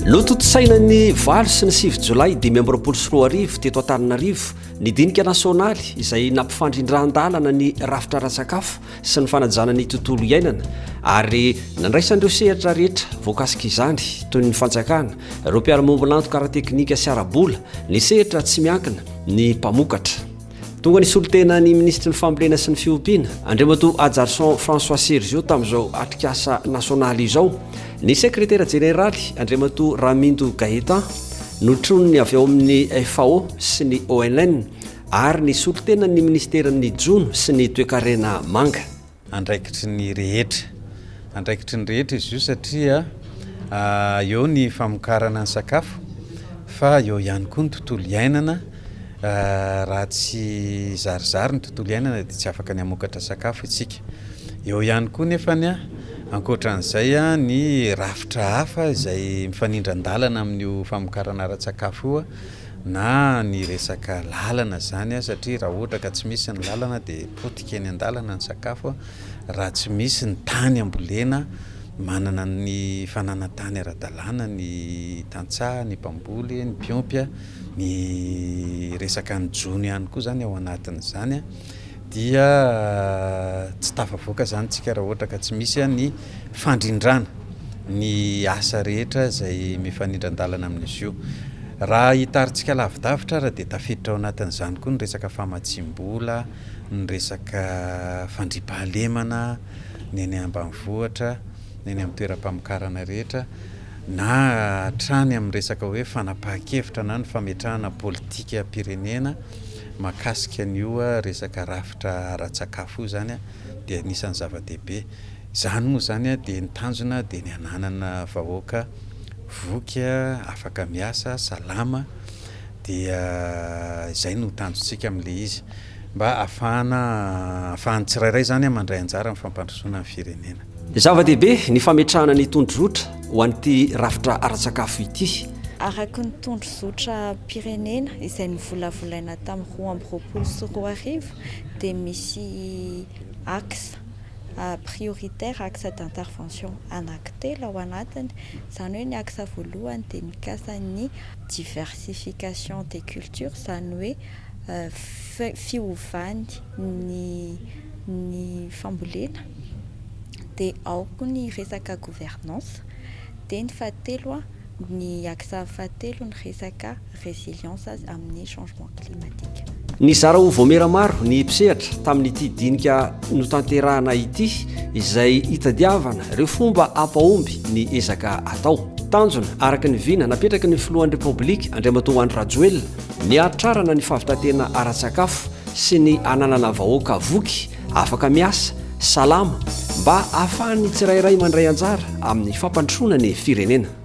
Notontosaina ny 8 sy ny 9 jolay 2025 teto Antananarivo ny dinika nasionaly izay nampifandrindran-dalana ny rafitra ara-tsakafo sy ny fanajana ny tontolo iainana ary nandraisan'ireo sehatra rehetra voakasika izany toy ny fanjakana, ireo mpiara-miombon'antoka ara-teknika sy ara-bola, ny sehatra tsy miankina, ny mpamokatra. Tonga nisolo tena ny minisitry ny Fambolena sy ny Fiompiana, Andriamatoa Hajarison François Sergio tamin'izao atrikasa nasionaly izao, ny sekretera jeneraly, Andriamatoa Ramindo Gaëtan, notroniny avy ao amin'ny FAO sy ny ONN ary ny solontenan'ny minisiteran'ny Jono sy ny Toekarena Manga. Andraikitry ny rehetra. Andraikitry ny rehetra izy io satria eo ny famokarana ny sakafo fa eo ihany koa ny tontolo iainana. Raha tsy zarizary ny tontolo iainana dia tsy afaka ny hamokatra sakafo isika. Eo ihany koa nefany ankoatran'izay ny rafitra hafa izay mifanindran-dalana amin'io famokarana ara-tsakafo io. na ny resaka lalana izany satria raha ohatra ka tsy misy ny lalana dia potika eny an-dalana ny sakafo, raha tsy misy ny tany ambolena, manana ny fananan-tany ara-dalàna ny tantsaha, ny mpamboly, ny mpiompy, ny resaka ny jono ihany koa izany ao anatin'izany dia tsy tafavoaka izany tsika raha ohatra ka tsy misy ny fandrindrana ny asa rehetra izay mifanindran-dalana amin'izy io. Raha hitarintsika lavidavitra ara dia tafiditra ao anatin'izany koa ny resaka famatsiam-bola, ny resaka fandriampahalemana, ny eny ambanivohitra, ny eny amin'ny toeram-pamokarana rehetra, na hatrany amin'ny resaka hoe fanapahan-kevitra na ny fametrahana politikam-pirenena mahakasika an'io resaka rafitra ara-tsakafo io izany dia anisan'ny zava-dehibe. Izany moa izany dia ny tanjona dia ny hananana vahoaka voky, afaka miasa, salama, dia izay no tanjontsika amin'ilay izy mba hahafahana ahafahan'ny tsirairay izany mandray anjara amin'ny fampandrosoana ny firenena. Zava-dehibe ny fametrahana ny tondrozotra ho an'ity rafitra ara-tsakafo ity. Araka ny tondrozotram-pirenena izay novolavolaina tamin'ny 2022 dia misy axe prioritaire, axe d'intervention anankitelo ao anatiny. Izany hoe ny axe voalohany dia mikasa ny diversification des cultures, izany hoe fiovany ny ny fambolena, dia ao koa ny resaka gouvernance, dia ny fahatelo ny axe fahatelo ny resaka résilience amin'ny changement climatique. Nizara ho vaomiera maro ny mpisehatra tamin'ity dinika notanterahana ity izay hitadiavana ireo fomba hampahomby ny ezaka atao. Tanjona, araka ny vina napetraky ny filohan'ny Repoblika, Andriamatoa Andry Rajoelina, ny hahatrarana ny fahavitantena ara-tsakafo sy ny hananana vahoaka voky, afaka miasa, salama, mba hahafahan'ny tsirairay mandray anjara amin'ny fampandrosoana ny firenena.